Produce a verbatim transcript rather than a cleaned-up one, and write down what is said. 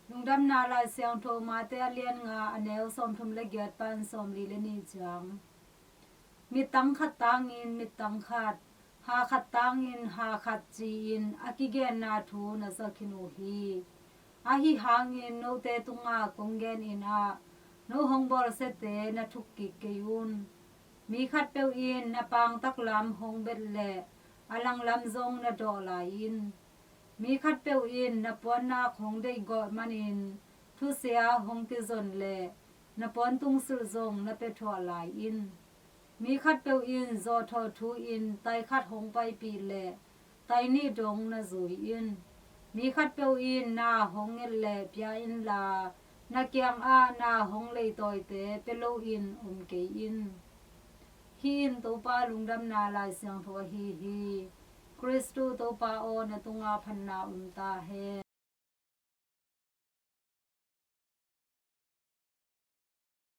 Lungdamna Lai Siangtho Mate a lian nga, a neu sawmthum le giat pan sawmli le nih ciang. Mittang khat tangin mittang khat, ha khat tangin ha khat ci-in a kigenna thu na za khin uh hi. Ahi hangin note tungah kong genin ah, no hong bawlsiate na thuk kik kei un. Mi khatpeuh in na pangtak lam hong bet leh a langlam zong na dawh lai in. Mi khatpeuh in na puannak hong deih gawh manin thusia hong kizon leh na puantungsilh zong na pia thuah lai in. Mi khatpeuh in zawhthawh thu-in tai khat hong paipih leh tai nih dong na zui in. Mi khatpeuh in na hong nget leh pia inla, na kiangah na hong leitawite pia loin om kei in. Hih in Topa Lungdamna Lai Siangtho ahi hi. Khristu Topa aw, na tungah phatna om ta hen.